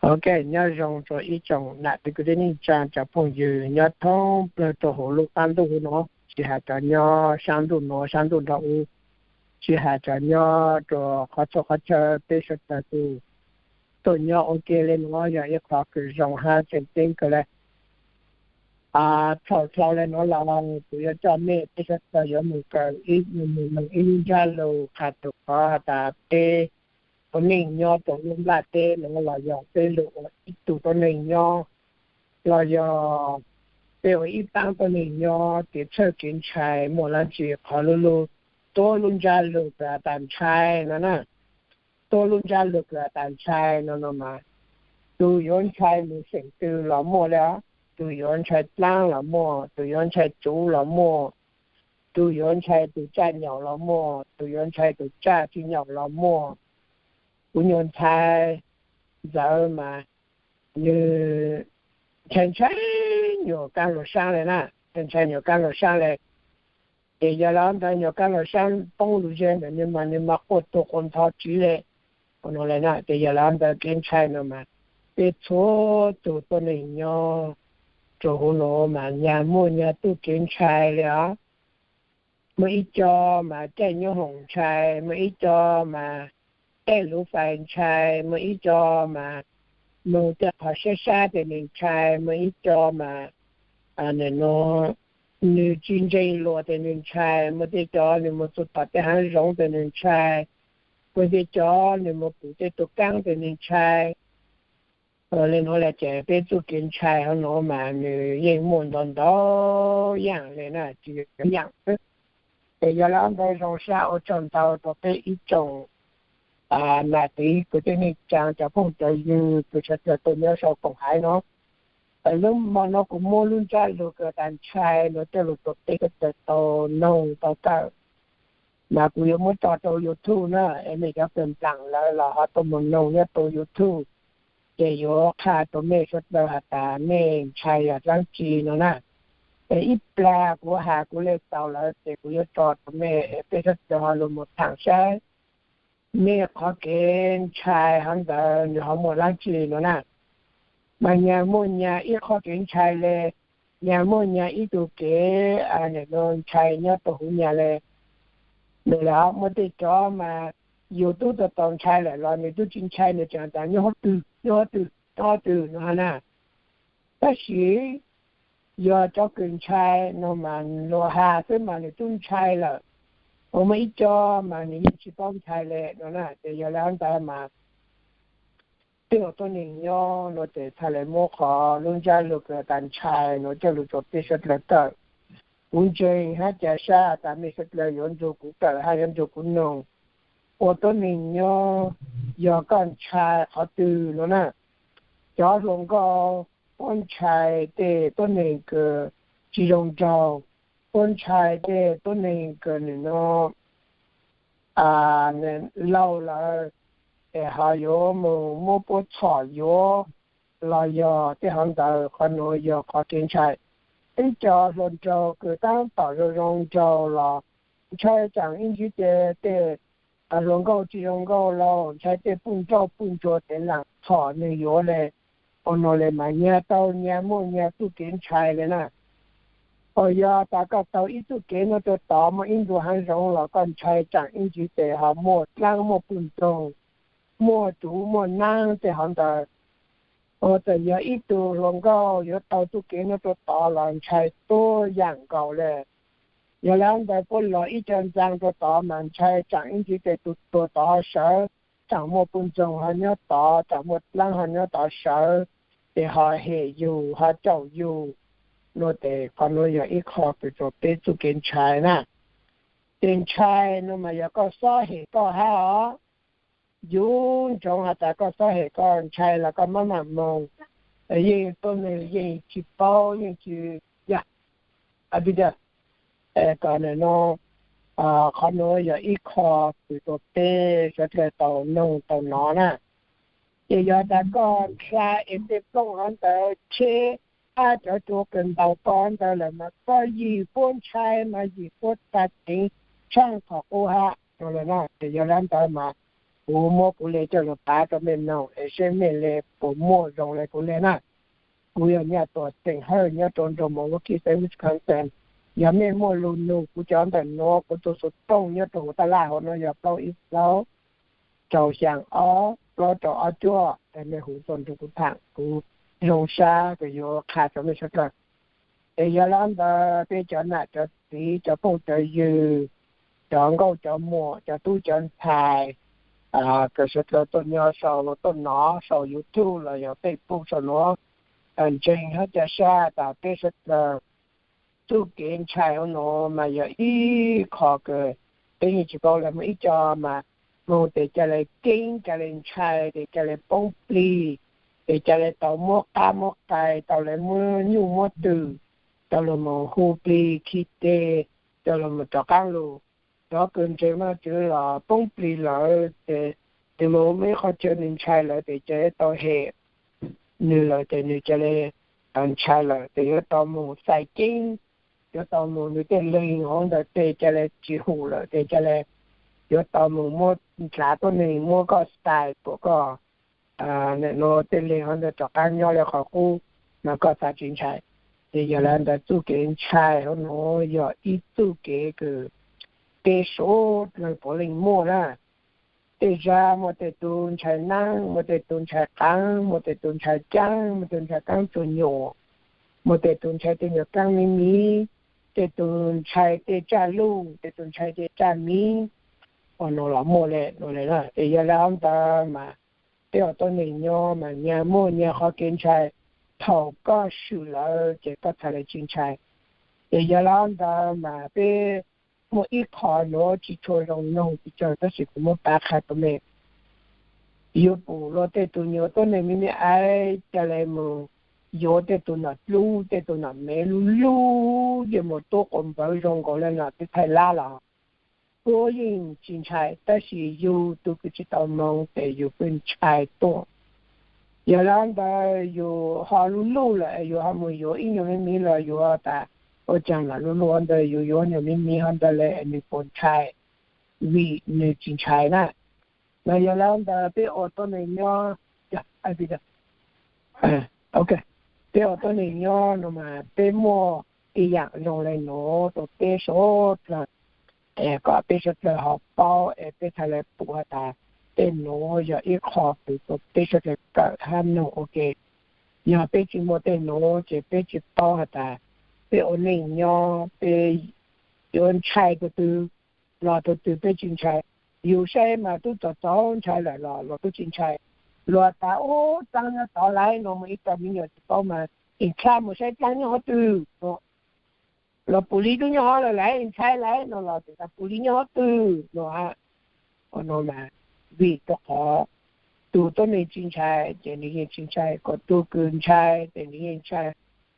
Ok, nyob zoo rau ib tsoom nam txiv kwv tij neej tsa cov phooj ywg nyob thoob plaws rau hauv lub qab ntuj no, tsis hais cov nyob sab ntuj nuav sab ntuj nrag ub, tsis hais cov nyob rau qhov txhua qhov chaw, peb sawv daws tus tuaj nyob ua ke le nuav yog ib qho kws zoo hab tseem ceeb kawg le. Txhaum dlhau le nuav los kuv yuav coj mej peb sawv daws yuav mus kawm ib, mus mloog ib lub ntsab lug qha txug qhov has tas peb ua neej nyob rau lub nplaj teb nuav los yog peb lug ua ib tug tuab neeg nyob, los yog peb ua ib paab tuab neeg nyob, kev txhawj kev ntshai muaj dlaab tsi, qhov lub lub tuab lub ntsab lug kws has tas ntshai no na. Tuab lub ntsab lug kws has tas ntshai no no mas, tug yuav ntshai mus xeem twg los muaj le os, tug yuav ntshai dlaab los muaj, tug yuav ntshai tsuv los muaj, tug yuav ntshai tug tsaj nyaum los muaj, tug yuav ntshai tug tsaj tsi nyaum los muaj. Kuv nyuam ntxhais ntxawm mas nws ntshai ntshai nyuam kaab luas saab le na, ntshai nyuam kaab luas saab le. Ces yog le ntawd nyuam kaab luas saab poob lug ze ntawm nws mas nws mas quaj tu quas ntho tsiv le. Ua no le na, ces yog le ntawd kev ntshai no mas peb txhua tug tuab neeg nyob rau huv nuav mas nyag muaj nyag tug kev ntshai le os. Muaj ib co mas caij nyoob hoom ntshai, muaj ib co mas caij luv fais ntshai, muaj ib co mas moog tej qhov sab sab tes nws ntshai, muaj ib co mas nws tsi ntseeg luag tes nws ntshai, muaj tej co nws mus txug tom tej haav zoov tes nws ntshai, muaj tej co nws mus pum tej tug kaab tes nws ntshai. Le nuav le ces peb txuj kev ntshai hov nuav mas nws yeej muaj ntau ntau yaam le na, tsis yog yaam xwb. Ces yog le ntawd zoo sab ua tsaug ntau rau peb ib tsoom nam txiv kwv tij neej tsaa cov phooj cov ywg kws sawv dlawg tuaj nyob sau koom haiv no. Lub mo no kuv muab lub ntsab lug kws tas ntshai no coj lug rua peb sawv dlawg tau noog tau kawm, mas kuv yuav muab tso rau YouTube na, es mej cov kws nplaam lawm los ho tuaj mus noog nyob rau YouTube, ces yuav qha rau mej sawv dlawg has tas mej ntshai yog dlaab tsi no na. Es ib plag kuv has kuv le tau lawm ces kuv yuav tso rau mej es peb sawv dlawg ho lug mus thaam saib mej qhov kev ntshai hov ntawd nws ho muaj dlaab tsi no na. Mas nyag muaj nyag ib qhov kev ntshai le, nyag muaj nyag ib tug kev ntshai nyob rau huv nyag le. Nws le muaj tej cov mas yus tub tau tau ntshai lawm los nws tub tsi ntshai, nws tseem tas nyob hov twg, nyob hov twg, nyob hov twg no na. Tab sis yog cov kws ntshai no mas luag has xwb mas nws tub ntshai lawm, ua muaj ib co mas nws yeej tsis paub ntshai le no na. Ces yog le ntawd mas tej uas tuab neeg nyob no ces txhaj le muab qhov lub ntsab lug kws tas ntshai no coj lug rua peb sawv dlawg kawm. Kuv ntseeg hab ca sab tas mej sawv dlawg yuav nrug kuv kawm hab yuav nrug kuv noog. Ua tuab neeg nyob yog koj ntshai qhov twg no na. Cov hluas nkauj puab ntshai tej tuab neeg kws tsis zoo nraug, puab ntshai tej tuab neeg kws nws no laug lawm es ho yuav mus muab puab txhom yuav los yog tej hov ntawd, qhov nuav yog qhov kev ntshai. Ib co hluas nraug kws taab tom zoo zoo nraug los ntshai tsaam ib ntsis tes tej hluas nkauj tsis zoo nkauj los ntshai tej puj nrauj puj ntsuag tes laam txhom nwg yuav le. Ua no le mas nyag tau nyag muaj nyag txuj kev ntshai le na. Uas yog tas koj tau ib txuj kev nuav rua tod muaj ib ntu haav zoov los koj ntshai tsaam ib ntsis tes ho muaj dlaab muaj puj ntsoog, muaj tsuv muaj naab tej hov ntawd. Ua txawm yog ib tug hluas nkauj yuav tau txuj kev nuav rua tod los ntshai tuab yaam nkaus le. Yog le ntawd puab los ib co ntxaa rua tod mas ntshai tsaam ib ntsis tes tus tuag tod ho sawv, tsaam muaj puj ntsoog ho nyob tod, tsaam muaj dlaab ho nyob tod sawv, tes ho hem yug ho caum yug. Nuav tes qhov nuav yog ib qho kws rua peb txuj kev ntshai na. Tes ntshai nuav mas yog koj xob hem koj hab os. Yuav ntsoov has tas koj xob hem koj, ntshai los koj maj mam moog. Yeej tuab neeg yeej tsis paub yeej tsis yog. Kom nuav, qhov nuav yog ib qho kws rua peb sawv dlawg tau noog tau nov na. Ces yog tas koj nrha es tej plooj hov ntawd tsheb hab cov cua kws ntaus koj ntawd lawm mas koj yim puab ntshai mas yim puab txha ceev tshaaj qhov qub hab no le na. Ces yog le ntawd mas Kuv muab kuv le coj los pav rau mej mloog es seb mej le puas muaj zoo le kuv le na. Kuv yog Nyaj Tuam Xeem Hawj nyob rau nroog Milwaukee, Wisconsin. Yog mej muaj lug nug kuv cov ntawm nuav, kuv tus xov tooj nyob rau huv taj laj hauv no yog plaub ib plaub rau xyaa ob plaub rau ob cuaj, es mej hu tuaj nrug kuv tham, kuv zoo sab kuv yuav qha rau mej suav dlawg. Es yog le ntawd peb cov nam cov txiv, cov phooj cov ywg, cov nkauj cov muam, cov tub cov ntxhais, kws suav dlawg tuaj nyob sau, tuaj nov sau YouTube los yog Facebook sau nuav, ntseeg hab ca sab tas peb suav dlawg txuj kev ntshai hauv nuav mas yog ib qho kws peb yeej tsis paub le. Muaj ib co mas moog tes ca le keeb, ca le ntshai, tes ca le poob plig, tes ca le tau muab qab muab qai, tau le muab nyuj muab twm, tau le moog hu plig khi teg, tau le moog rov qaab lug. Cov kws ntseeg Vaajtswv los poob plig lawm tes, tes moog muaj ib qho chaw nwg ntshai lawm tes ca le tau hem nwg lawm tes nwg ca le ntshai lawm tes yuav tau moog xais ceeb, yuav tau moog nwg tej leeg hov ntawd tes ca le tsis hum lawm tes ca le yuav tau moog muab ntlav tuab neeg muab koj xais puas koj nuav tej leeg hov ntawd rov qaab nyob le qhov qub mas koj xav tsis ntshai. Ces yog le ntawd txuj kev ntshai hov nuav yog ib txuj kev kws peb suav dlawg puav leej muaj na. Tej zag muaj tej tug ntshai naab, muaj tej tug ntshai qaab, muaj tej tug ntshai caab, muaj tej tug ntshai kaab tsuag nyuam, muaj tej tug ntshai tej nyuag kaab miv miv, tej tug ntshai tej tsaj luj, tej tug ntshai tej tsaj miv. Ua no los muaj le no le na. Ces yog le hov ntawd mas peb ua tuab neeg nyob mas nyag muaj nyag qhov kev ntshai. Thaum koj swm lawm ces koj txhad le tsis ntshai. Ces yog le hov ntawd mas peb muaj ib qho nuav tsis tshua zoo noog tsis tsawg tab sis kuv muab pav qha rau mej. Yuav pum luag tej tug nyuag tuab neeg me me aiv ca le mus yuav tej tug nom dlub tej tug nom mev lug lug ces mus tuab quas npawv zoo nkaus le nom teb thaij lab los kuj yeej tsis ntshai tab sis yug tug kws tsis tau moog tes yug kuj ntshai tuaj. Yog le ntawd yug ho lug lug lawm yug ho mus yuav ib nyuag me miv los yug tas ua caag los lug lug hov ntawd yug yuav nyuag me miv hov ntawd le nwg puas ntshai? Vim nwg tsis ntshai na. Mas yog le ntawd peb ua tuab neeg nyob, ok, peb ua tuab neeg nyob no mas peb muaj ib yaam zoo le nuav rau peb suav dlawg, es kom peb suav dlawg ho paub es peb txhad le pum has tas tej nuav yog ib qho kws rau peb suav dlawg kawm hab noog ua ke. Yog peb tsis muaj tej nuav ces peb tsis paub has tas peb ua neej nyob peb yuav ntshai tug twg los tug twg peb tsis ntshai. Yug saib mas tub txaus txaus ntshai lawm los luag tub tsis ntshai. Luag tas ub dlaab nyob tod lawm no mas ib co me nyuam tsis paub mas, ib dlaab mus saib dlaab nyob hov twg no, los pum li tub nyob hov lawm lawm ntshai lawm no los tas pum li nyob hov twg no. Ua no mas vim rau qhov tug tuab neeg tsis ntshai ces nwg yeej tsis ntshai, kom tug kws ntshai ces nwg yeej ntshai.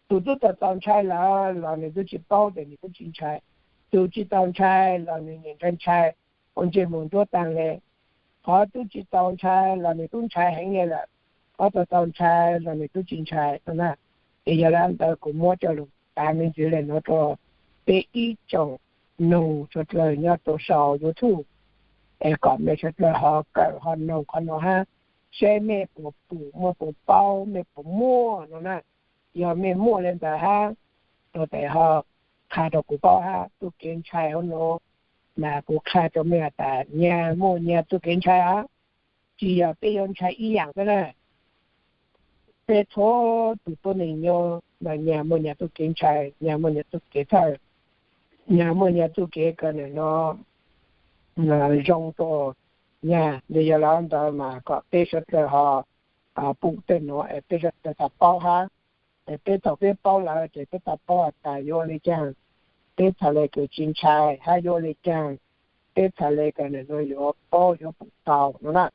Tug tub txaus txaus ntshai lawm los nwg tub tsis paub ces nwg tub tsis ntshai. Tug tsis txaus ntshai los nwg nyiam ntshai ntshai ua ntsej muag nruab taag le. Qhov tub tsis txaus ntshai los nwg tub ntshai heev le lawm, qhov txaus txaus ntshai los nwg tub tsis ntshai no na. Ces yog le ntawd kuv muab coj lug pav me ntsis le nuav rau peb ib tsoom noog suav dlawg nyob rau sau YouTube, es kom mej suav dlawg ho kawm ho noog qhov no hab, saib mej puas pum muaj puas paub mej puas muaj no na. Yog mej muaj le ntawd hab, no tes ho qha rau kuv paub hab. Txuj kev ntshai hov no mas kuv qha rau mej has tas nyag muaj nyag txuj kev ntshai hab, tsis yog peb yuav ntshai ib yaam xwb na. Peb txhua tug tuab neeg nyob mas nyag muaj nyag txuj kev ntshai, nyag muaj nyag txuj kev txhawj, nyag muaj nyag txuj kev kws nwg no zoo rau nyag. Yog le ntawd mas kom peb suav dlawg ho pum tej nuav es peb suav dlawg txhad paub hab. Es peb thaum peb paub lawm ces peb txhad paub has tas yuav ua le caag peb txhad le kws tsis ntshai hab yuav ua le caag peb txhad le kws nwg no yuav paub yuav pum tau no na.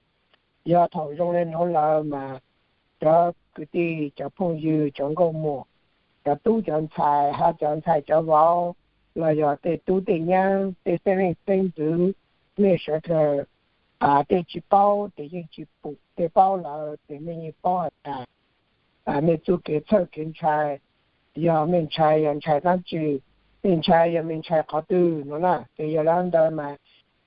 Yog thaum zoo le nuav lawm mas cov kwv tij, cov phooj ywg, cov nkauj muam, cov tub cov ntxhais hab cov ntxhais cov vauv, los yog tej tub tej nyab, tej xeeb leej xeeb ntxwv, mej suav dlawg tej tsis paub ces yeej tsis pum, tej paub lawm ces mej yeej paub has tas mej txuj kev txhawj kev ntshai, yog mej ntshai yog ntshai dlaab tsi, mej ntshai yog mej ntshai qhov twg no na. Ces yog le ntawd mas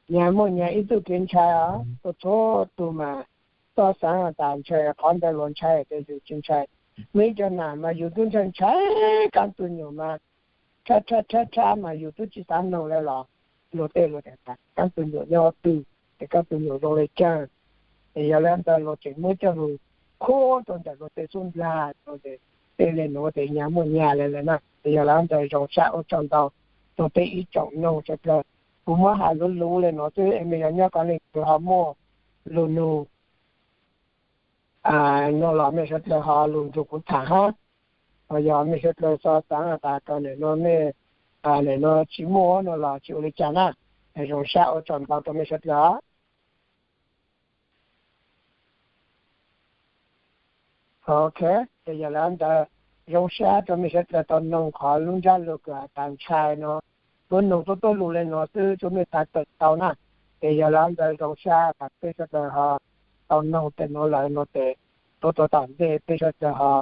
Nyag muaj nyag ib tug kev ntshai os, txhua txhua tus mas txoj xaav tas ntshai qhov ntawd luag ntshai tes yus tsis ntshai. Muaj ib cov nam mas yus twb ntshai ntshai, kaab tus nyuam mas rhab rhab rhab rhab mas yus twb tsis xav noog le los luag tej luag tas kaab tus nyuam nyob twg, es kaab tus nyuam zoo le caag. Es yog le ntawd luag tseem muab coj lug khuam rua ntawm luag tej xub ntiag rua tes tej le nuav tes nyag muaj nyag le lawm na. Es yog le ntawd zoo sab ua tsaug ntau rua peb ib tsoom noog sawv dlawg. Kuv muab has luv luv le nuav xwb es mej yog nyob qhov leej twg ho muaj lug nug no los mej sawv dlawg ho lug nrug kuv tham hab. Ho yog mej sawv dlawg xav tas rua nwg nuav mej, nwg nuav tsis muaj no los tsis ua li cas na. Es zoo sab ua tsaug ntau rua mej sawv dlawg. Ok, ces yog le ntawd zoo sab rua mej sawv dlawg tau noog qhov lub ntsab lug kws has tas ntshai no. Kuv noog tuab tuab lug le nuav xwb rua mej xav kawm tau na. Ces yog le ntawd zoo sab tas peb sawv dlawg ho tau noog tej nuav lawm no tes tuab tuab tom ntej peb sawv dlawg ho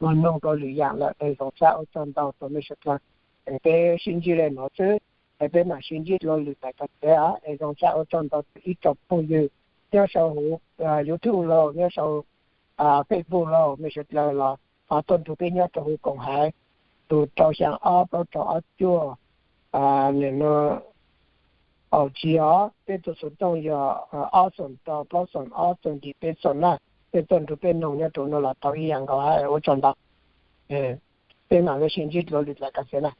moog noog rua lwm yaam lawm tes zoo sab ua tsaug ntau rua mej sawv dlawg. Es peb sib ntsib le nuav xwb, es peb mam sib ntsib dlua lwm daim ka tsev os. Es zoo sab ua tsaug ntau ib tsoom phooj ywg nyob sau huv YouTube los, nyob sau Facebook los, mej sawv dlawg los ho tuaj nrug peb nyob rua huv koom haiv tus rau xyaa ob plaub rau ob cuaj, nwg nuav, aws tsis yog, peb tus xov tooj yog ob xoom rau plaub xoom ob xoom yim peb xoom na. Peb tuaj nrug peb noog nyob rua no los tau ib yaam nkaus hab, ua tsaug ntau. Peb mam le sib ntsib dlua lwm daim ka tsev na.